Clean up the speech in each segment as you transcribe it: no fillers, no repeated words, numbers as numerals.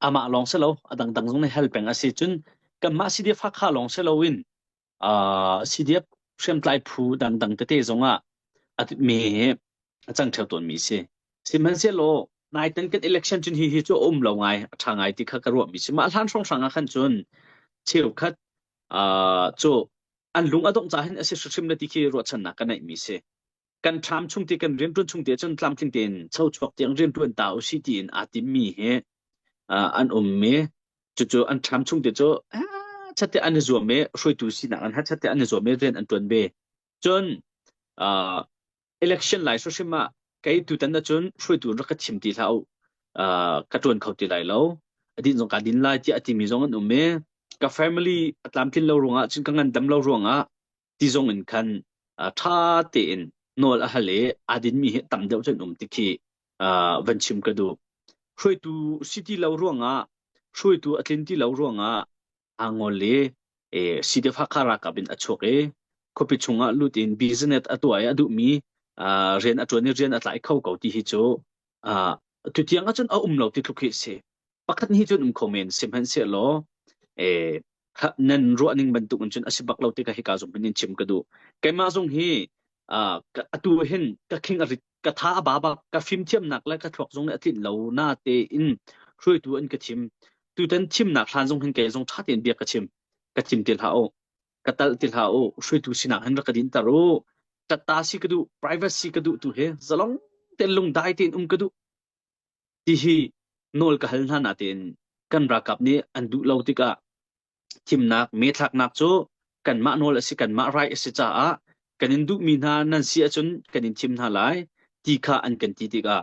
Amah lawng si lo, a dangdang zong nih hal peng a si. Cun kanmah CDF Hakha lawng si loin CDF hriamtlai phu dangdang tete zongah a mi hi a cang ṭheo tawnmi si. Sihmanhsehlaw naitan kan election cun hi hi cu a um lo ngai, a ṭha ngai ti kha ka ruahmi si. Mah hlan hrawnghrang ah khan cun cheukhat cu an lung a dongh caah hin a si hrimhrim le ti khi ruahchannak ka neihmi si. Kan ṭham chung ti kan rianṭuan chung te cun tlamtling tein chochuak tiang rianṭuan ta usih tiin aa timmi hi an um i cucu an ṭham chung te cu chatte an i zuam i hruaitu sinak an chatte an i zuam i rian an ṭuan ve. Cun election lai hrimhrim ah kei tutan ahcun hruaitu rak ka thim ti hlah u ka ṭuan kho ti lai lo a din zong kaa din lai tiah a timi zong an um i ka family a tlamtlin lo ruangah cun ka ngandam lo ruangah ti zong in khan ṭha tein nawl a hal i aa dinmi hi tam deuh cun um ti khi van chim ka duh. Hruaitu si ti lo ruangah hruaitu a tlin ti lo ruangah aa ngol i CDF Hakha ralkap in a chuak i khuapi chungah lut in business a tuah i a duhmi rian a ṭuan i rian a tlai kho ko ti hi cu tutiang ahcun a um lo ti tluk hi a si. Pakhat nih cun um kho men sihmanhsehlaw nan ruah ning bantuk in cun a si bak lo ti kha hika zong hin in chim ka duh. Keimah zong hi atu hin ka khing a rit ka tha a ba bak ka fimthiamnak le ka thluak zong nih a tlinh lo na tein hruaitu an ka thim. Tutan thimnak hlan zong hin kei zong ṭha tein bia ka chim. Ka thim ti hlah u. Ka talh ti hlah u. Hruaitu sinak hin rak ka dinter u. Tatta si ka duh, privacy ka duh tu hi zalong tein lungdai tein um ka duh. Ti hi nawl ka hal hna natein kan ralkap nih an duh lo tikah thimnak methlaknak cu kanmah nawl a si kanmah right a si caah kan in duhmi hna nan si ahcun kan in thim hna lai ti kha an kan ti tikah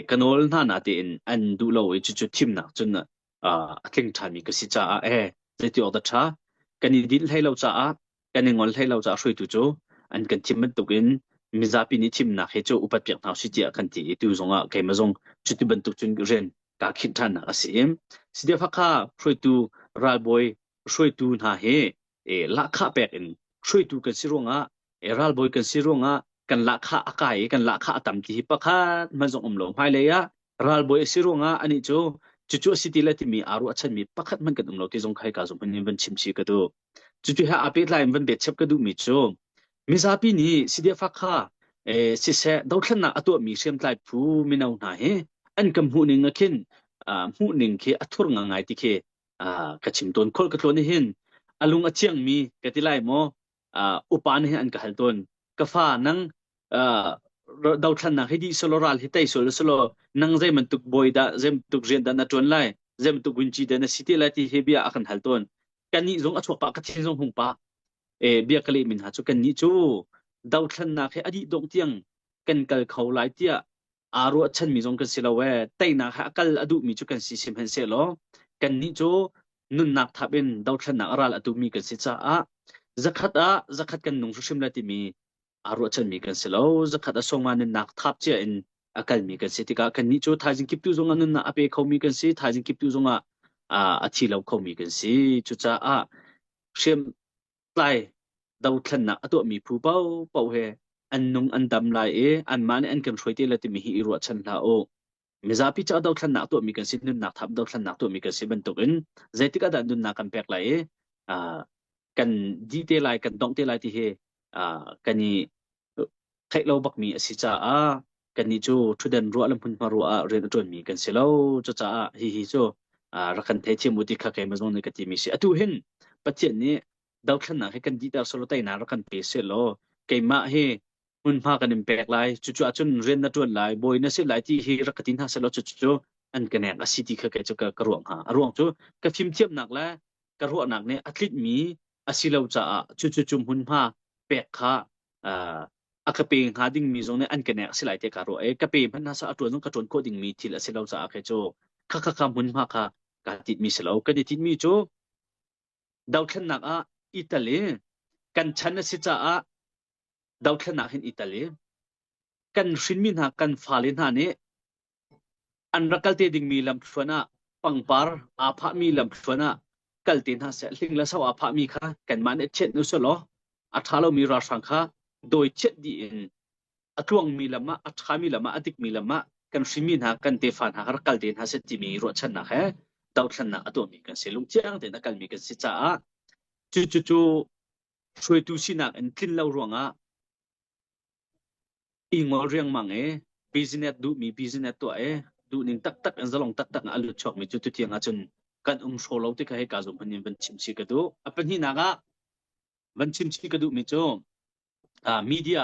ka nawl hna natein an duh lo i cucu thimnak cun a tling ṭhanmi ka si caah zeiti awk dah ṭha kan i dinh hlei lo caah kan i ngol hlei lo caah hruaitu cu an kan thim bantukin mizapi nih thimnak hi cu upat piak hna usih tiah kan ti i tu zongah keimah zong cuti bantuk cun rian kaa khinh ṭhannak a si. CDF Hakha hruaitu ralbawi hruaitu hna hi lahkhah pek in hruaitu kan si ruangah ralbawi kan si ruangah kan lahkhah a kai i kan lahkhah a tam ti hi pakhat hmanh zong um lo. Hmailei ah ralbawi a si ruangah anih cu cucu a si ti le timi aa ruahchanmi pakhat hmanh kan um lo ti zong kha hika zong in van chim chih ka duh. Cucu he aa pehtlai in van betchep ka duhmi cu mizapi nih CDF Hakha siseh dothlennak a tuahmi hriamtlai phu mino hna hi an kan hmuhning ah khin hmuhning khi a thur ngangai ti khi ka chim tawn. Khual ka tlawn hin a lung a thiangmi ka ti lai maw upa nih hin an ka hal tawn. Ka fa nang dothlennak hi dih selaw ral hi tei sual selaw nang zei bantuk bawi dah zei bantuk rian dah na ṭuan lai zei bantuk vunci dah na si te lai ti hi bia a kan hal tawn. Kannih zong a chuak pah ka thin zong hung pah. Bia ka leh min hna cu kannih cu dothlennak hi a dih dongh tiang kan kal kho lai tiah aa ruahchanmi zong kan si lo ee. Teinak he a kal a duhmi cu kan si sihmanhsehlaw kannih cu nunnak thap in dothlennak a ral a tumi kan si caah zakhat ah zakhat kan nung hrimhrim lai timi aa ruahchanmi kan si lo. Zakhat a sawng ah nunnak thap cia in a kalmi kan si tikah kannih cu thaizing kiptu zongah nunnak a pe khomi kan si, thaizing kiptu zongah a thi lo khomi kan si. Cucaah hriamtlai dothlennak a tuahmi phu paohpaoh he an nung an dam lai i anmah nih an kan hruai te lai timi hi i ruahchan hlah u. Mizapi caah dothlennak tuahmi kan si, nunnak thap dothlennak tuahmi kan si bantukin zeitik ah dah nunnak kan pek lai i kan dih te lai, kan dongh te lai ti hi kan i theih lo bakmi a si caah kannih cu ṭhutdan ruah le hmunhma ruah ah rian a ṭuanmi kan si lo. Cucaah hihi cu rak kan theithiam u ti kha keimah zong nih ka timi si. Atu hin Pathian nih dothlennak hi kan dihter selaw teinak rak kan pe sehlaw keimah hi hmunhma kan in pek lai. Cucu ahcun rian na ṭuan lai, bawi na si lai ti hi rak ka ti hna sehlaw cucu an ka nek a si ti kha kei cu ka ruah hnga. A ruang cu ka fimthiamnak le ka ruahnak nih a tlinhmi a si lo caah cucu cu hmunhma pek kha a ka pe hnga dingmi zong nih an ka nek a si lai ti ka ruah i ka pe hmanh hna seh a ṭuan zong ka ṭuan khawh dingmi thil a si lo caah kei cu kha kha kha hmunhma kha kaa tinhmi si lo. Kan i tinhmi cu dothlennak ah i tel i kan chan a si caah dothlennak hin i tel i kan hrinmi hna kan fale hna nih an rak kal te dingmi lamthluan ah pangpar aa phahmi lamthluan ah kal te hna seh. Hling le so aa phahmi kha kanmah nih thianh u selaw a ṭha lomi ralhrang kha dawi chiat dih in a tluangmi lam ah, a ṭhami lam ah, a dikmi lam ah kan hrimi hna, kan tefa hna kha rak kal te hna seh timi ruahchannak he. Dothlennak a tuahmi kan si. Lungthiang tein a kalmi kan si caah cu cu cu hruaitu sinak in tlin lo ruangah i ngol riangmang i business duhmi business tuah i duhning taktak in zalong taktak in a lut chuakmi cu tutiang ahcun kan um hraw lo ti kha hika zum hman in van chim chih ka duh. A pahnihnak ah van chim chih ka duhmi cu media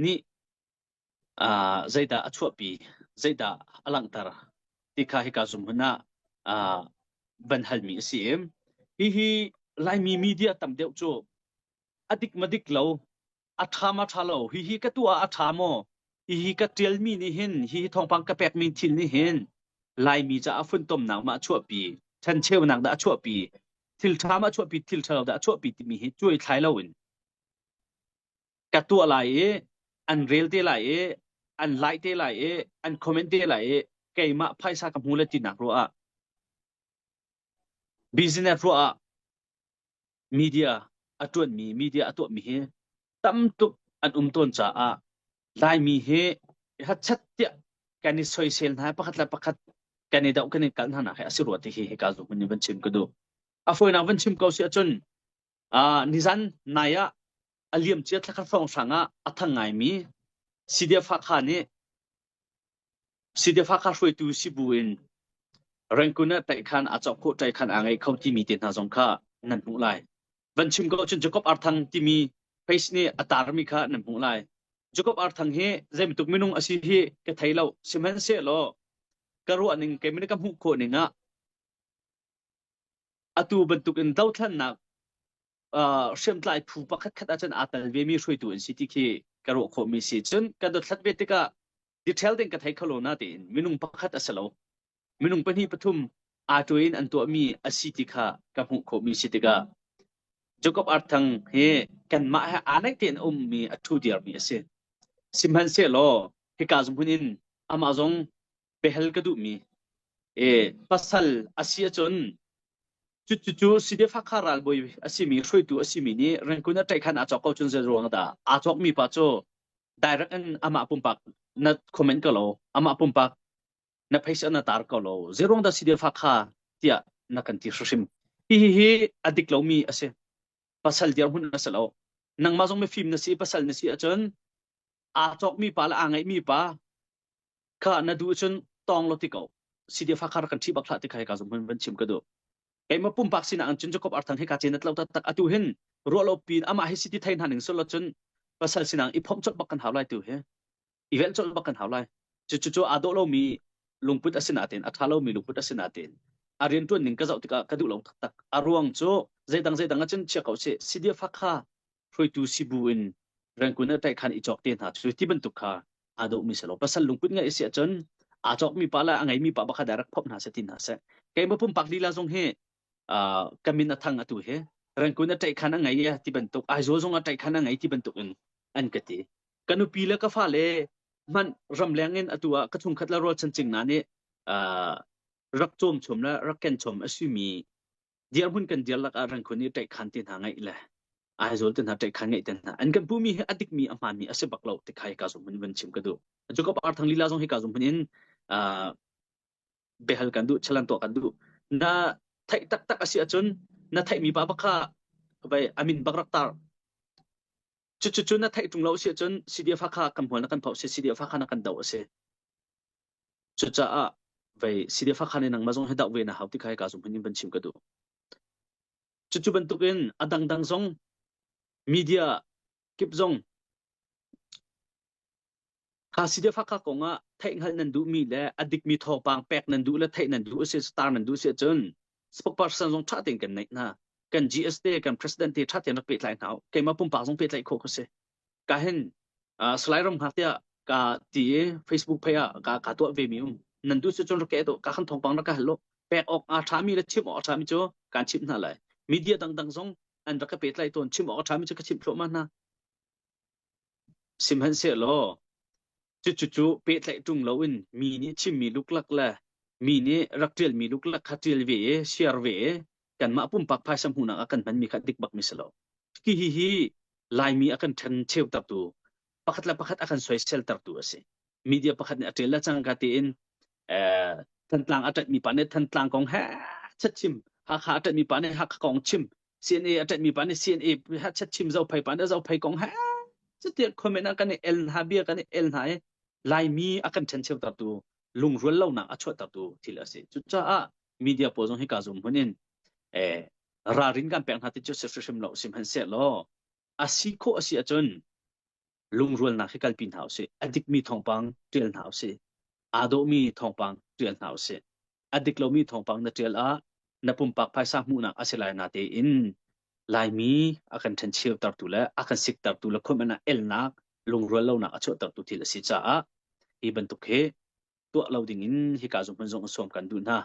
nih zeidah a chuahpi, zeidah a langhter ti kha hika zum hmun ah van halmi a si i hihi Laimi media tam deuh cu a dik ma dik lo, a ṭha ma ṭha lo, hihi ka tuah ah a ṭha maw, hihi ka ṭialmi nih hin, hihi thawngpang ka pekmi thil nih hin Laimi caah funtomnak ma a chuahpi, ṭhencheunak dah a chuahpi, thil ṭha ma a chuahpi, thil ṭha lo dah a chuahpi timi hi cuai thlai loin ka tuah lai i an rel te lai i an like te lai i an comment te lai i keimah phaisa ka hmu le tinak ruah ah business ruah ah media a ṭuanmi media a tuahmi hi tam tuk an um tawn caah Laimi hi hachat tiah kan i soisel hna pakhat le pakhat kan i doh kan i kal hna nak hi a si rua ti hi hika zu hmun in van chim ka duh. A fawinak van chim ko si ahcun nizan nai ah a liamcia thlakhat hrawnghrang ah a thang ngaimi CDF Hakha nih CDF Hakha hruaitu si bu in Rangoon ah tlaihkhan aa cawk khawh tlaihkhan aa ngei kho timi te hna zong kha nan hmuh lai. Van chim ko cun Jacob Arthang timi face nih a tarmi kha nan hmuh lai. Jacob Arthang hi zeibantuk minung a si hi ka thei lo. Sihmanhsehlaw ka ruah ning keimah nih ka hmuh khawh ning ah atu bantuk in dothlannak hriamtlai phu pakhat khat ahcun aa tel vemi hruaitu an si ti khi ka ruah khawhmi si. Cun ka dothlat ve tikah detail ding ka thei kho lo na tiin minung pakhat a si lo. Minung pahnih pathum aa tuai in an tuahmi a si ti kha ka hmuh khawhmi si tikah Jacob Arthang hi kanmah he aa naih tein a ummi a ṭhu diarmi a si. Sihmanhsehlaw hika hmun in amah zong biahal ka duhmi e pasal a si ahcun cucu CDF Hakha ralbawi a simi hruaitu a simi nih Rangoon a ṭaih khan aa cawk ko cun zei ruang dah aa cawkmi pa cu direct in amah pumpak na comment ko lo amah pumpak na phaisa na tar ko lo zei ruang dah CDF Hakha tiah na kan ti hrim hi hi hi a dik lomi a si pasal dirhmun a si lo nangmah zong mifim na si pasal na si ahcun aa cawkmi pa le aa ngeihmi pa Kha na duh cun tawng law ti ko. CDF Hakha rak kan ṭhi bak hlah ti kha hika zong van chim ka duh. Keimah pumpak sinak in cun Jacob Arthang hika cin na tlo taktak atu hin ruah lo pin amah hi city thei hna ning solo cun pasal sinang i phomh colh bak kan hau lai tu hi. I velh colh bak kan hau lai. Cu cu cu aa dawh lomi lungput a si natin a ṭha lomi lungput a si natin a rianṭuan ning ka zoh tikah ka duh lo taktak. A ruang cu zeidang zeidang ah cun chia ko sih. CDF Hakha hruaitu sibu in Rangoon ah tlaihkhan i cawk te hna cu ti bantuk kha aa dawhmi si lo. Pasal lungput ngeih si ahcun aa cawkmi pa le a ngeimi pa bakha direct phomh hna seh ti hna seh. Keimah pumpak lila zong hi ka min a thang atu hi Rangoon a tlaihkhan a ngei ti bantuk Aizawl zong a tlaihkhan a ngei ti bantuk in an ka ti. Ka nupi le ka fale hmanh ramleng in atu ah ka chungkhat le rualchan cing hna nih rak cawm chom le rak ken chom a simi dirhmun kan dir lakah Rangoon i ṭaihkhan te hna ngeih le Aizawl te hna ṭaihkhan ngeih te hna an kan pumi hi a dikmi a hmaanmi a si bak lo ti kha hika zong hmun van chim ka duh. Jacob Arthang lila zong hika zong hmun in behal kan duh chalan tuah kan duh. Na theih taktak a si ahcun na theihmi pa bak kha vai amin bak rak tar. Cucu cu na theih ṭung lo si ahcun CDF kha kan hmual na kan phoh si CDF kha na kan doh a si. Cucaah vei CDF Hakha nih nangmah zong hi doh ve na hau ti kha hika zung in van chim ka duh. Cucu bantukin a dangdang zong media kip zong kha CDF Hakha kong ah theihhngalh nan duhmi le a dikmi thawngpang pek nan duh le theih nan duh a si star nan duh si ahcun spokesperson zong ṭha tein kan neih hna. Kan GS te kan president te ṭha tein rak pehtlai hna u. Keimah pumpak zong pehtlaih khawh ka si. Ka hin Salai Ram Hngak tiah ka ti i Facebook phei ah ka ka tuah ve mi um. Nan duh si cun rak ke to ka khan thawngpang rak ka hal lo. Pek awk a ṭhami le chimh awk a ṭhami cu kan chimh hna lai. Media dangdang zong an rak ka pehtlaih tawn chimh awk a ṭhami cu ka chimh thluahmah hna. Sihmanhsehlaw cucu cu pehtlaih ṭung loin mi nih chimmi luklak le mi nih rak ṭialmi luklak kha ṭial ve i share ve i kanmah pumpak phaisa hmuhnak ah kan hmanmi kha dik bakmi si lo. Hi hi hi Laimi a kan ṭhen cheutertu, pakhat le pakhat a kan soiseltertu a si. Media pakhat nih a ṭial le cangka tiin eh, Thantlang a ṭanhmi pa nih Thantlang kong he chat chim, Hakha a ṭanhmi pa nih Hakha kong chim, CNA a ṭanhmi pa nih CNA he chat chim, Zophei pa nih Zophei kong he catiah comment ah kan i el hna, bia kan i el hna i Laimi a kan ṭhencheutertu, lungrual lonak a chuahtertu thil a si. Cucaah media pawl zong hika zum hmun in eh, ralrin kan pek hna ti cu si hrimhrim lo sihmanhsehlaw a si khawh a si ahcun lungrualnak hi kalpi hna usih. A dikmi thawngpang ṭial hna usih. Aa dawhmi thawngpang ṭial hna usih. A dik lomi thawngpang na ṭial ah na pumpak phaisa hmuhnak a si lai na tein Laimi a kan ṭhencheutertu le a kan siktertu le khuamanh ah elnak lungrual lonak a chuahtertu thil a si caah hi bantuk hi tuah lo ding in hika zung hmun zong sawm kan duh hna.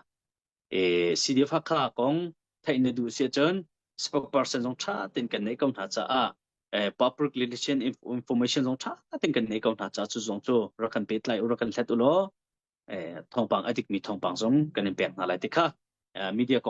E, CDF Hakha kong theih na duh si ahcun spokesperson zong ṭha tein kan neih ko hna caah eh, public relation information zong ṭha tein kan neih ko hna caah cu zong cu rak kan pehtlai u rak kan hlet u law eh, thawngpang a dikmi thawngpang zong kan in pek hna lai ti kha eh, media kong.